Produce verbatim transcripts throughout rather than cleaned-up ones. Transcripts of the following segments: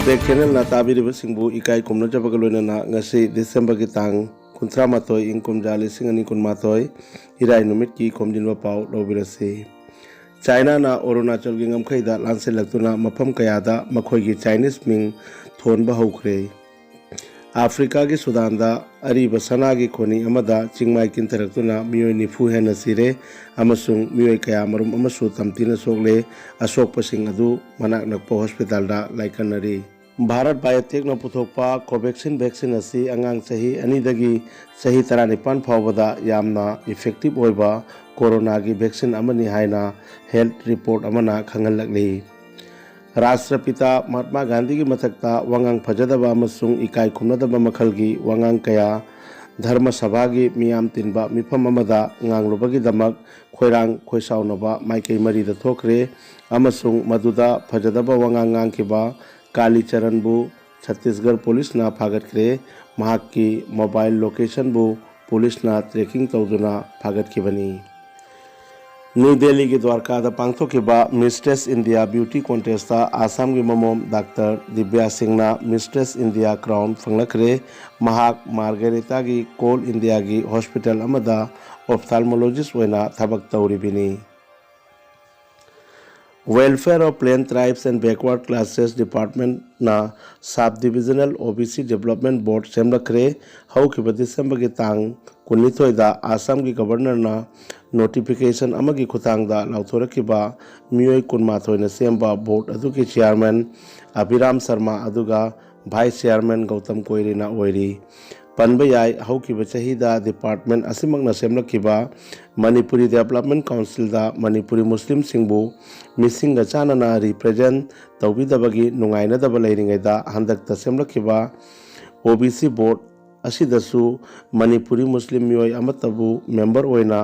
ꯇꯦꯛ ꯆꯦꯅꯦꯜꯅ ꯇꯥꯕꯤꯔꯤꯕꯁꯤꯡꯕꯨ ꯏꯀꯥꯏ ꯈꯨꯝꯅꯖꯕꯒ ꯂꯣꯏꯅꯅ ꯉꯁꯤ ꯗꯤꯁꯦꯝꯕꯔꯒꯤ ꯇꯥꯡ ꯀꯨꯟꯊ꯭ꯔꯥ ꯃꯥꯊꯣꯏ, ꯏꯪ ꯀꯨꯝꯖꯥ ꯂꯤꯁꯤꯡ ꯑꯅꯤ ꯀꯨꯟꯃꯥꯊꯣꯏ, ꯏꯔꯥꯏ ꯅꯨꯃꯤꯠꯀꯤ ꯈꯣꯝꯖꯤꯟꯕ ꯄꯥꯎ ꯂꯧꯕꯤꯔꯁꯤ꯫ ꯆꯥꯏꯅꯥꯅ ꯑꯔꯨꯅꯥꯆꯜꯒꯤ ꯉꯝꯈꯩꯗ ꯂꯥꯟꯁꯤꯜꯂꯛꯇꯨꯅ ꯃꯐꯝ ꯀꯌꯥꯗ ꯃꯈꯣꯏꯒꯤ ꯆꯥꯏꯅꯤꯁ ꯃꯤꯡ ꯊꯣꯟꯕ ꯍꯧꯈ꯭ꯔꯦ꯫ ꯑꯥꯐ꯭ꯔꯤꯀꯥꯒꯤ ꯁꯨꯗꯥꯟꯗ ꯑꯔꯤꯕ ꯁꯅꯥꯒꯤ ꯈꯣꯅꯤ ꯑꯃꯗ ꯆꯤꯡꯃꯥꯏ ꯀꯤꯟꯊꯔꯛꯇꯨꯅ ꯃꯤꯑꯣꯏ ꯅꯤꯐꯨ ꯍꯦꯟꯅ ꯁꯤꯔꯦ ꯑꯃꯁꯨꯡ ꯃꯤꯑꯣꯏ ꯀꯌꯥꯃꯔꯨꯝ ꯑꯃꯁꯨ ꯇꯝꯊꯤꯅ ꯁꯣꯛꯂꯦ꯫ ꯑꯁꯣꯛꯄꯁꯤꯡ ꯑꯗꯨ ꯃꯅꯥꯛ ꯅꯛꯄ ꯍꯣꯁꯄꯤꯇꯥꯜꯗ ꯂꯥꯏꯀꯠꯅꯔꯤ꯫ ꯚꯥꯔꯠ ꯕꯥꯏꯑꯣꯇꯦꯛꯅ ꯄꯨꯊꯣꯛꯄ ꯀꯣꯚꯦꯛꯁꯤꯟ ꯚꯦꯛꯁꯤꯟ ꯑꯁꯤ ꯑꯉꯥꯡ ꯆꯍꯤ ꯑꯅꯤꯗꯒꯤ ꯆꯍꯤ ꯇꯔꯥꯅꯤꯄꯥꯟ ꯐꯥꯎꯕꯗ ꯌꯥꯝꯅ ꯏꯐꯦꯛꯇꯤꯚ ꯑꯣꯏꯕ ꯀꯣꯔꯣꯅꯥꯒꯤ ꯚꯦꯛꯁꯤꯟ ꯑꯃꯅꯤ ꯍꯥꯏꯅ ꯍꯦꯜꯊ ꯔꯤꯄꯣꯔꯠ ꯑꯃꯅ ꯈꯪꯍꯜꯂꯛꯂꯤ꯫ ꯔꯥꯁꯇ꯭ꯔꯄꯤꯇꯥ ꯃꯍꯥꯠꯃꯥ ꯒꯥꯟꯙꯤꯒꯤ ꯃꯊꯛꯇ ꯋꯥꯉꯥꯡ ꯐꯖꯗꯕ ꯑꯃꯁꯨꯡ ꯏꯀꯥꯏ ꯈꯨꯝꯅꯗꯕ ꯃꯈꯜꯒꯤ ꯋꯥꯉꯥꯡ ꯀꯌꯥ, ꯙꯔꯃ ꯁꯚꯥꯒꯤ ꯃꯤꯌꯥꯝ ꯇꯤꯟꯕ ꯃꯤꯐꯝ ꯑꯃꯗ ꯉꯥꯡꯂꯨꯕꯒꯤꯗꯃꯛ ꯈꯣꯏꯔꯥꯡ ꯈꯣꯏꯁꯥꯎꯅꯕ ꯃꯥꯏꯀꯩ ꯃꯔꯤꯗ ꯊꯣꯛꯈ꯭ꯔꯦ ꯑꯃꯁꯨꯡ ꯃꯗꯨꯗ ꯐꯖꯗꯕ ꯋꯥꯉꯥꯡ ꯉꯥꯡꯈꯤꯕ ꯀꯥꯂꯤ ꯆꯔꯟꯕꯨ ꯆꯠꯇꯤꯁꯒꯔ ꯄꯨꯂꯤꯁꯅ ꯐꯥꯒꯠꯈ꯭ꯔꯦ꯫ ꯃꯍꯥꯛꯀꯤ ꯃꯣꯕꯥꯏꯜ ꯂꯣꯀꯦꯁꯟꯕꯨ ꯄꯨꯂꯤꯁꯅ ꯇ꯭ꯔꯦꯀꯤꯡ ꯇꯧꯗꯨꯅ ꯐꯥꯒꯠꯈꯤꯕꯅꯤ꯫ ꯅ꯭ꯌꯨ ꯗꯦꯜꯂꯤꯒꯤ ꯗ꯭ꯋꯥꯔꯀꯥꯗ ꯄꯥꯡꯊꯣꯛꯈꯤꯕ ꯃꯤꯁꯇ꯭ꯔꯦꯁ ꯏꯟꯗꯤꯌꯥ ꯕ꯭ꯌꯨꯇꯤ ꯀꯣꯟꯇꯦꯁꯇ ꯑꯁꯥꯝꯒꯤ ꯃꯃꯣꯝ ꯗꯥꯛꯇꯔ ꯗꯤꯕ꯭ꯌꯥ ꯁꯤꯡꯅ ꯃꯤꯁꯇ꯭ꯔꯦꯁ ꯏꯟꯗꯤꯌꯥ ꯀ꯭ꯔꯥꯎꯟ ꯐꯪꯂꯛꯈ꯭ꯔꯦ꯫ ꯃꯍꯥꯛ ꯃꯥꯔꯒꯔꯦꯇꯥꯒꯤ ꯀꯣꯜ ꯏꯟꯗꯤꯌꯥꯒꯤ ꯍꯣꯁꯄꯤꯇꯥꯜ ꯑꯃꯗ ꯑꯣꯞꯊꯥꯜꯃꯣꯂꯣꯖꯤꯁ ꯑꯣꯏꯅ ꯊꯕꯛ ꯇꯧꯔꯤꯕꯅꯤ꯫ Welfare of Plain Tribes and Backward Classes Departmentꯅ Sub Divisional ꯑꯣ ꯕꯤ ꯁꯤ Development Board ꯁꯦꯝꯂꯛꯈ꯭ꯔꯦ꯫ ꯍꯧꯈꯤꯕ ꯗꯤꯁꯦꯝꯕꯔꯒꯤ ꯇꯥꯡ ꯀꯨꯟꯅꯤꯊꯣꯏꯗ ꯑꯁꯥꯝꯒꯤ ꯒꯕꯔꯅꯔꯅ ꯅꯣꯇꯤꯐꯤꯀꯦꯁꯟ ꯑꯃꯒꯤ ꯈꯨꯠꯊꯥꯡꯗ ꯂꯥꯎꯊꯣꯔꯛꯈꯤꯕ ꯃꯤꯑꯣꯏ ꯀꯨꯟꯃꯥꯊꯣꯏꯅ ꯁꯦꯝꯕ ꯕꯣꯔꯗ ꯑꯗꯨꯒꯤ ꯆꯤꯌꯥꯔꯃꯦꯟ ꯑꯕꯤꯔꯥꯝ ꯁꯔꯃ ꯑꯗꯨꯒ ꯚꯥꯏꯁ ꯆꯤꯌꯥꯔꯃꯦꯟ ꯒꯧꯇꯝ ꯀꯣꯏꯔꯤꯅ ꯑꯣꯏꯔꯤ꯫ ꯄꯟꯕ ꯌꯥꯏ, ꯍꯧꯈꯤꯕ ꯆꯍꯤꯗ ꯗꯤꯄꯥꯔꯠꯃꯦꯟ ꯑꯁꯤꯃꯛꯅ ꯁꯦꯝꯂꯛꯈꯤꯕ ꯃꯅꯤꯄꯨꯔꯤ ꯗꯦꯕꯂꯞꯃꯦꯟ ꯀꯥꯎꯟꯁꯤꯜꯗ ꯃꯅꯤꯄꯨꯔꯤ ꯃꯨꯁꯂꯤꯝꯁꯤꯡꯕꯨ ꯃꯤꯁꯤꯡꯒ ꯆꯥꯟꯅꯅ ꯔꯤꯄ꯭ꯔꯖꯦꯟ ꯇꯧꯕꯤꯗꯕꯒꯤ ꯅꯨꯡꯉꯥꯏꯅꯗꯕ ꯂꯩꯔꯤꯉꯩꯗ ꯍꯟꯗꯛꯇ ꯁꯦꯝꯂꯛꯈꯤꯕ ꯑꯣ ꯕꯤ ꯁꯤ ꯕꯣꯔꯗ ꯑꯁꯤꯗꯁꯨ ꯃꯅꯤꯄꯨꯔꯤ ꯃꯨꯁꯂꯤꯝ ꯃꯤꯑꯣꯏ ꯑꯃꯠꯇꯕꯨ ꯃꯦꯝꯕꯔ ꯑꯣꯏꯅ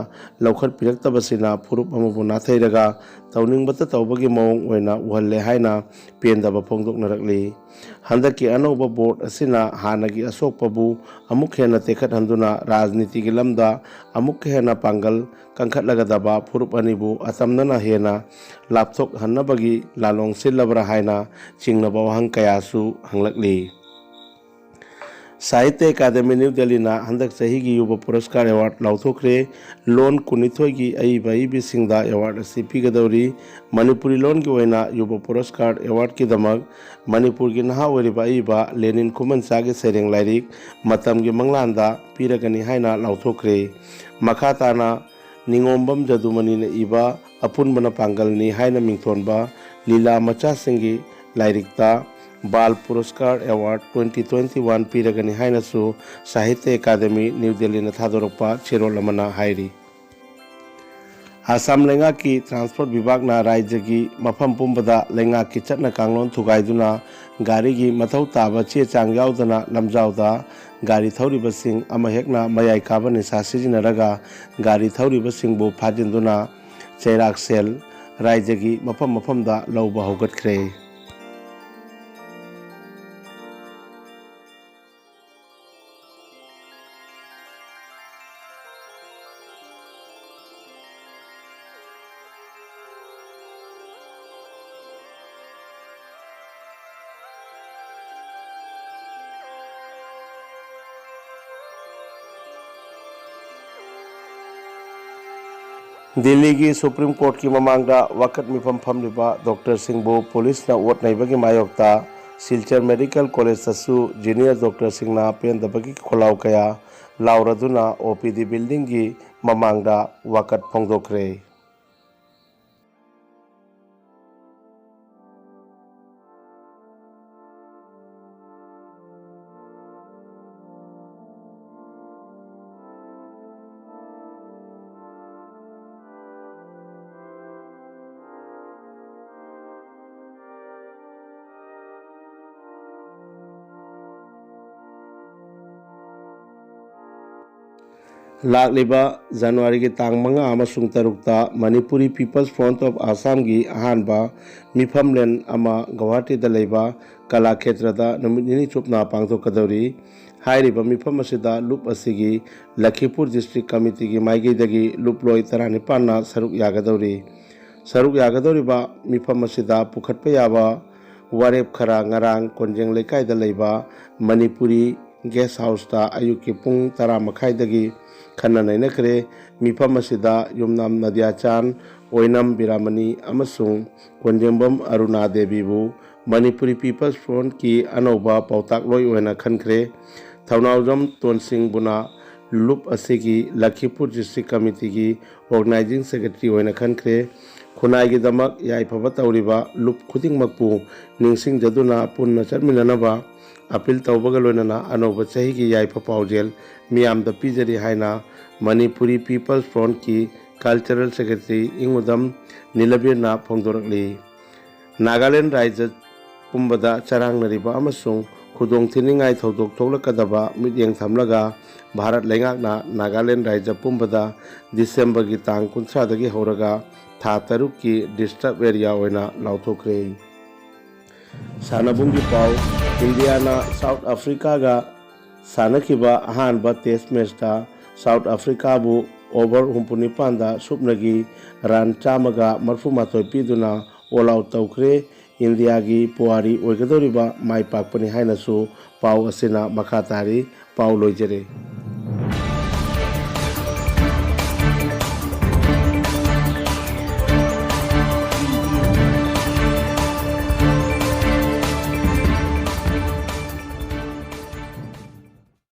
ꯂꯧꯈꯠꯄꯤꯔꯛꯇꯕꯁꯤꯅ ꯐꯨꯔꯨꯞ ꯑꯃꯕꯨ ꯅꯥꯊꯩꯔꯒ ꯇꯧꯅꯤꯡꯕꯇ ꯇꯧꯕꯒꯤ ꯃꯑꯣꯡ ꯑꯣꯏꯅ ꯎꯍꯜꯂꯦ ꯍꯥꯏꯅ ꯄꯦꯟꯗꯕ ꯐꯣꯡꯗꯣꯛꯅꯔꯛꯂꯤ꯫ ꯍꯟꯗꯛꯀꯤ ꯑꯅꯧꯕ ꯕꯣꯔꯗ ꯑꯁꯤꯅ ꯍꯥꯟꯅꯒꯤ ꯑꯁꯣꯛꯄꯕꯨ ꯑꯃꯨꯛ ꯍꯦꯟꯅ ꯇꯦꯛꯈꯠꯍꯟꯗꯨꯅ ꯔꯥꯖꯅꯤꯇꯤꯒꯤ ꯂꯝꯗ ꯑꯃꯨꯛꯀ ꯍꯦꯟꯅ ꯄꯥꯡꯒꯜ ꯀꯟꯈꯠꯂꯒꯗꯕ ꯐꯨꯔꯨꯞ ꯑꯅꯤꯕꯨ ꯑꯇꯝꯅꯅ ꯍꯦꯟꯅ ꯂꯥꯞꯊꯣꯛꯍꯟꯅꯕꯒꯤ ꯂꯥꯂꯣꯡ ꯁꯤꯜꯂꯕ꯭ꯔꯥ ꯍꯥꯏꯅ ꯆꯤꯡꯅꯕ ꯋꯥꯍꯪ ꯀꯌꯥꯁꯨ ꯍꯪꯂꯛꯂꯤ꯫ ꯁꯥꯍꯤꯇ꯭ꯌ ꯑꯦꯀꯥꯗꯃꯤ ꯅ꯭ꯌꯨ ꯗꯦꯜꯂꯤꯅ ꯍꯟꯗꯛ ꯆꯍꯤꯒꯤ ꯌꯨꯕ ꯄꯨꯔꯁꯀꯥꯔ ꯑꯦꯋꯥꯔꯗ ꯂꯥꯎꯊꯣꯛꯈ꯭ꯔꯦ꯫ ꯂꯣꯟ ꯀꯨꯟꯅꯤꯊꯣꯏꯒꯤ ꯑꯏꯕ ꯑꯏꯕꯤꯁꯤꯡꯗ ꯑꯦꯋꯥꯔꯗ ꯑꯁꯤ ꯄꯤꯒꯗꯧꯔꯤ꯫ ꯃꯅꯤꯄꯨꯔꯤ ꯂꯣꯟꯒꯤ ꯑꯣꯏꯅ ꯌꯨꯕ ꯄꯨꯔꯁꯀꯥꯔ ꯑꯦꯋꯥꯔꯗꯀꯤꯗꯃꯛ ꯃꯅꯤꯄꯨꯔꯒꯤ ꯅꯍꯥ ꯑꯣꯏꯔꯤꯕ ꯑꯏꯕ ꯂꯦꯅꯤꯟ ꯈꯨꯃꯟꯆꯥꯒꯤ ꯁꯩꯔꯦꯡ ꯂꯥꯏꯔꯤꯛ ꯃꯇꯝꯒꯤ ꯃꯪꯂꯥꯟꯗ ꯄꯤꯔꯒꯅꯤ ꯍꯥꯏꯅ ꯂꯥꯎꯊꯣꯛꯈ꯭ꯔꯦ꯫ ꯃꯈꯥ ꯇꯥꯅ ꯅꯤꯉꯣꯝꯕꯝ ꯖꯗꯨꯃꯅꯤꯅ ꯏꯕ ꯑꯄꯨꯟꯕꯅ ꯄꯥꯡꯒꯜꯅꯤ ꯍꯥꯏꯅ ꯃꯤꯡꯊꯣꯟꯕ ꯂꯤꯂꯥ ꯃꯆꯥꯁꯤꯡꯒꯤ ꯂꯥꯏꯔꯤꯛꯇ ꯕꯥꯜ ꯄꯨꯔꯁꯀꯥꯔ ꯑꯦꯋꯥꯔꯗ ꯇ꯭ꯋꯦꯟꯇꯤ ꯇ꯭ꯋꯦꯟꯇꯤ ꯋꯥꯟ ꯄꯤꯔꯒꯅꯤ ꯍꯥꯏꯅꯁꯨ ꯁꯥꯍꯤꯇ꯭ꯌ ꯑꯦꯀꯥꯗꯃꯤ ꯅ꯭ꯌꯨ ꯗꯦꯜꯂꯤꯅ ꯊꯥꯗꯣꯔꯛꯄ ꯆꯦꯔꯣꯜ ꯑꯃꯅ ꯍꯥꯏꯔꯤ꯫ ꯑꯁꯥꯝ ꯂꯩꯉꯥꯛꯀꯤ ꯇ꯭ꯔꯥꯟꯁꯄꯣꯔꯠ ꯕꯤꯚꯥꯒꯅ ꯔꯥꯖ꯭ꯌꯒꯤ ꯃꯐꯝ ꯄꯨꯝꯕꯗ ꯂꯩꯉꯥꯛꯀꯤ ꯆꯠꯅ ꯀꯥꯡꯂꯣꯟ ꯊꯨꯒꯥꯏꯗꯨꯅ ꯒꯥꯔꯤꯒꯤ ꯃꯊꯧ ꯇꯥꯕ ꯆꯦ ꯆꯥꯡ ꯌꯥꯎꯗꯅ ꯂꯝꯖꯥꯎꯗ ꯒꯥꯔꯤ ꯊꯧꯔꯤꯕꯁꯤꯡ ꯑꯃꯍꯦꯛꯅ ꯃꯌꯥꯏ ꯀꯥꯕ ꯅꯤꯁꯥ ꯁꯤꯖꯤꯟꯅꯔꯒ ꯒꯥꯔꯤ ꯊꯧꯔꯤꯕꯁꯤꯡꯕꯨ ꯐꯥꯖꯤꯟꯗꯨꯅ ꯆꯩꯔꯥꯛ ꯁꯦꯜ ꯔꯥꯖ꯭ꯌꯒꯤ ꯃꯐꯝ ꯃꯐꯝꯗ ꯂꯧꯕ ꯍꯧꯒꯠꯈ꯭ꯔꯦ꯫ ꯗꯤꯜꯂꯤꯒꯤ ꯁꯨꯄ꯭ꯔꯤꯝ ꯀꯣꯔꯠꯀꯤ ꯃꯃꯥꯡꯗ ꯋꯥꯀꯠ ꯃꯤꯐꯝ ꯐꯝꯂꯤꯕ ꯗꯣꯛꯇꯔꯁꯤꯡꯕꯨ ꯄꯨꯂꯤꯁꯅ ꯑꯣꯠ ꯅꯩꯕꯒꯤ ꯃꯥꯌꯣꯛꯇ ꯁꯤꯜꯆꯔ ꯃꯦꯗꯤꯀꯦꯜ ꯀꯣꯂꯦꯖꯇꯁꯨ ꯖꯨꯅꯤꯌꯔ ꯗꯣꯛꯇꯔꯁꯤꯡꯅ ꯄꯦꯟꯗꯕꯒꯤ ꯈꯣꯜꯂꯥꯎ ꯀꯌꯥ ꯂꯥꯎꯔꯗꯨꯅ ꯑꯣ ꯄꯤ ꯗꯤ ꯕꯤꯜꯗꯤꯡꯒꯤ ꯃꯃꯥꯡꯗ ꯋꯥꯀꯠ ꯐꯣꯡꯗꯣꯛꯈ꯭ꯔꯦ꯫ ꯂꯥꯛꯂꯤꯕ ꯖꯅꯋꯥꯔꯤꯒꯤ ꯇꯥꯡ ꯃꯉꯥ ꯑꯃꯁꯨꯡ ꯇꯔꯨꯛꯇ ꯃꯅꯤꯄꯨꯔꯤ People's Front of Assamꯒꯤ ꯑꯍꯥꯟꯕ ꯃꯤꯐꯝꯂꯦꯟ ꯑꯃ ꯒꯧꯍꯥꯇꯤꯗ ꯂꯩꯕ ꯀꯂꯥꯈꯦꯇ꯭ꯔꯗ ꯅꯨꯃꯤꯠ ꯅꯤꯅꯤ ꯆꯨꯞꯅ ꯄꯥꯡꯊꯣꯛꯀꯗꯧꯔꯤ꯫ ꯍꯥꯏꯔꯤꯕ ꯃꯤꯐꯝ ꯑꯁꯤꯗ ꯂꯨꯞ ꯑꯁꯤꯒꯤ ꯂꯈꯤꯄꯨꯔ ꯗꯤꯁꯇ꯭ꯔꯤꯛ ꯀꯃꯤꯇꯤꯒꯤ ꯃꯥꯏꯀꯩꯗꯒꯤ ꯂꯨꯞꯂꯣꯏ ꯇꯔꯥꯅꯤꯄꯥꯟꯅ ꯁꯔꯨꯛ ꯌꯥꯒꯗꯧꯔꯤ꯫ ꯁꯔꯨꯛ ꯌꯥꯒꯗꯧꯔꯤꯕ ꯃꯤꯐꯝ ꯑꯁꯤꯗ ꯄꯨꯈꯠꯄ ꯌꯥꯕ ꯋꯥꯔꯦꯞ ꯈꯔ ꯉꯔꯥꯡ ꯀꯣꯟꯖꯦꯡ ꯂꯩꯀꯥꯏꯗ ꯂꯩꯕ ꯃꯅꯤꯄꯨꯔꯤ ꯒꯦꯁ ꯍꯥꯎꯁꯇ ꯑꯌꯨꯛꯀꯤ ꯄꯨꯡ ꯇꯔꯥ ꯃꯈꯥꯏꯗꯒꯤ ꯈꯟꯅ ꯅꯩꯅꯈ꯭ꯔꯦ꯫ ꯃꯤꯐꯝ ꯑꯁꯤꯗ ꯌꯨꯝꯅꯥꯝ ꯅꯗꯤꯌꯥꯆꯥꯟ, ꯑꯣꯏꯅꯝ ꯕꯤꯔꯥꯃꯅꯤ ꯑꯃꯁꯨꯡ ꯀꯣꯟꯖꯦꯡꯕꯝ ꯑꯔꯨꯅꯥ ꯗꯦꯕꯤꯕꯨ ꯃꯅꯤꯄꯨꯔꯤ People's Frontꯀꯤ ꯑꯅꯧꯕ ꯄꯥꯎꯇꯥꯛꯂꯣꯏ ꯑꯣꯏꯅ ꯈꯟꯈ꯭ꯔꯦ꯫ ꯊꯧꯅꯥꯎꯖꯝ ꯇꯣꯟꯁꯤꯡꯕꯨꯅ ꯂꯨꯞ ꯑꯁꯤꯒꯤ ꯂꯈꯤꯄꯨꯔ ꯗꯤꯁꯇ꯭ꯔꯤꯛ ꯀꯃꯤꯇꯤꯒꯤ ꯑꯣꯔꯒꯅꯥꯏꯖꯤꯡ ꯁꯦꯀ꯭ꯔꯦꯇꯔꯤ ꯑꯣꯏꯅ ꯈꯟꯈ꯭ꯔꯦ꯫ ꯈꯨꯟꯅꯥꯏꯒꯤꯗꯃꯛ ꯌꯥꯏꯐꯕ ꯇꯧꯔꯤꯕ ꯂꯨꯞ ꯈꯨꯗꯤꯡꯃꯛꯄꯨ ꯅꯤꯡꯁꯤꯡꯖꯗꯨꯅ ꯄꯨꯟꯅ ꯆꯠꯃꯤꯟꯅꯅꯕ ꯑꯄꯤꯜ ꯇꯧꯕꯒ ꯂꯣꯏꯅꯅ ꯑꯅꯧꯕ ꯆꯍꯤꯒꯤ ꯌꯥꯏꯐ ꯄꯥꯎꯖꯦꯜ ꯃꯤꯌꯥꯝꯗ ꯄꯤꯖꯔꯤ ꯍꯥꯏꯅ ꯃꯅꯤꯄꯨꯔꯤ People's Frontꯀꯤ ꯀꯜꯆꯔꯦꯜ ꯁꯦꯀ꯭ꯔꯦꯇꯔꯤ ꯏꯉꯨꯗꯝ ꯅꯤꯂꯕꯤꯔꯅ ꯐꯣꯡꯗꯣꯔꯛꯂꯤ꯫ ꯅꯥꯒꯥꯂꯦꯟ ꯔꯥꯏꯖ꯭ꯌ ꯄꯨꯝꯕꯗ ꯆꯔꯥꯡꯅꯔꯤꯕ ꯑꯃꯁꯨꯡ ꯈꯨꯗꯣꯡꯊꯤꯅꯤꯡꯉꯥꯏ ꯊꯧꯗꯣꯛ ꯊꯣꯛꯂꯛꯀꯗꯕ ꯃꯤꯠꯌꯦꯡ ꯊꯝꯂꯒ ꯚꯥꯔꯠ ꯂꯩꯉꯥꯛꯅ ꯅꯥꯒꯥꯂꯦꯟ ꯔꯥꯏꯖ꯭ꯌ ꯄꯨꯝꯕꯗ ꯗꯤꯁꯦꯝꯕꯔꯒꯤ ꯇꯥꯡ ꯀꯨꯟꯊ꯭ꯔꯥꯗꯒꯤ ꯍꯧꯔꯒ ꯊꯥ ꯇꯔꯨꯛꯀꯤ ꯗꯤꯁꯇꯔꯕ ꯑꯦꯔꯤꯌꯥ ꯑꯣꯏꯅ ꯂꯥꯎꯊꯣꯛꯈ꯭ꯔꯦ꯫ ꯁꯥꯟꯅꯕꯨꯡꯒꯤ ꯄꯥꯎ꯫ ꯏꯟꯗꯤꯌꯥꯅ ꯁꯥꯎꯠ ꯑꯐ꯭ꯔꯤꯀꯥꯒ ꯁꯥꯟꯅꯈꯤꯕ ꯑꯍꯥꯟꯕ ꯇꯦꯁ ꯃꯦꯆꯇ ꯁꯥꯎꯠ ꯑꯐ꯭ꯔꯤꯀꯥꯕꯨ ꯑꯣꯚꯔ ꯍꯨꯝꯐꯨ ꯅꯤꯄꯥꯟꯗ ꯁꯨꯞꯅꯒꯤ ꯔꯟ ꯆꯥꯝꯃꯒ ꯃꯔꯐꯨ ꯃꯥꯊꯣꯏ ꯄꯤꯗꯨꯅ ꯑꯣꯜ ꯑꯥꯎꯠ ꯇꯧꯈ꯭ꯔꯦ꯫ ꯏꯟꯗꯤꯌꯥꯒꯤ ꯄꯨꯋꯥꯔꯤ ꯑꯣꯏꯒꯗꯧꯔꯤꯕ ꯃꯥꯏ ꯄꯥꯛꯄꯅꯤ ꯍꯥꯏꯅꯁꯨ ꯄꯥꯎ ꯑꯁꯤꯅ ꯃꯈꯥ ꯇꯥꯔꯤ꯫ ꯄꯥꯎ ꯂꯣꯏꯖꯔꯦ꯫